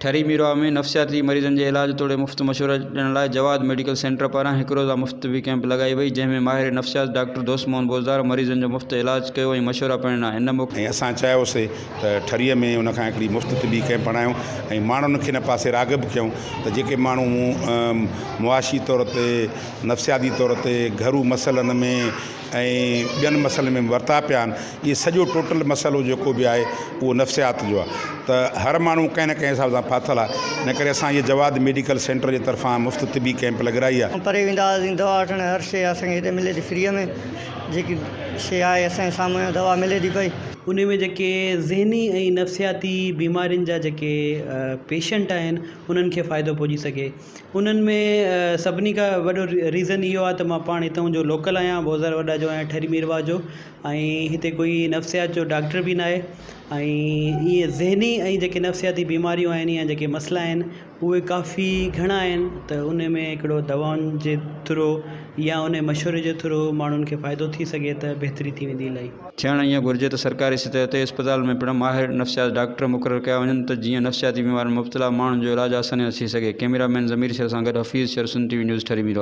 ٺري ميرواهه ۾ نفسياتي مريضن جي علاج توڙي مفت مشورا ڏيڻ لاء جواد ميڊيڪل سينٽر پاران هڪ روزه مفت طبي ڪئمپ لڳائي وئي جنهن ۾ ماهر نفسيات ڊاڪٽر دوست محمد بوزدار مريضن جو مفت علاج ڪيو ۽ مشورا پڻ ڏنا ان ۽ اسان چاهيوسي ته ٺريء ۾ ان کان هڪڙي مفت طبي ڪئمپ هڻايون ۽ ماڻهن کي ان پاسي راغب ڪيون ته جيڪي ماڻهو معاشي طور تي نفسياتي طور تي گهرو مسئلن ۾ ۽ ٻين مسئلن ۾ ورتا پيا آهن اهي سڄو ٽوٽل مسئلو جيڪو به آهي اهو نفسيات جو آهي ته هر ماڻهو ڪنهن نه ڪنهن حساب سان ڦاٿل آهي ان ڪري اسان هيء جواد ميڊيڪل سينٽر جي طرفان مفت طبي ڪئمپ لڳرائي آهي. پري ويندا هئاسين دوا وٺڻ هر شيء اسان کي هتي ملي ٿي فريء ۾ جيڪي شيء آهي اسان جي سامهون دوا ملي ٿي پئي. انهي ۾ جيڪي ذهني ۽ نفسياتي بيمارين جا جيڪي پيشنٽ آهن انهن کي فائدو پڄي سگهي. انهن ۾ سڀني کان وڏو ريزن اهو آهي ته مان پاڻ هتان جو لوڪل آهيان بوزار وڏا جو آهيان ٺري ميرواهه جو ۽ هتي ڪوئي نفسيات جو ڊاڪٽر به ناهي ۽ اهي ذهني ۽ جيڪي نفسياتي بيماريون آهن يا جيڪي مسئلا آهن اهي ڪافي گهڻا آهن ته ان ۾ هڪڙو دوائن جي ٿرو يا ان مشوري جي ٿرو ماڻهن کي فائدو ٿي سگهي ته بهتري ٿي ويندي الاهي. ٿيڻ ائين گهرجي ته سرڪاري سطح تي اسپتالن ۾ پڻ ماهر نفسيات ڊاڪٽر مقرر ڪيا وڃن ته جيئن نفسياتي بيمارين ۾ مبتلا ماڻهن جو علاج آساني سان ٿي سگهي. ڪئميرا مين ضمير شر سان گڏ Hafeez Shar, Sindh T V news, Thari Mirwah.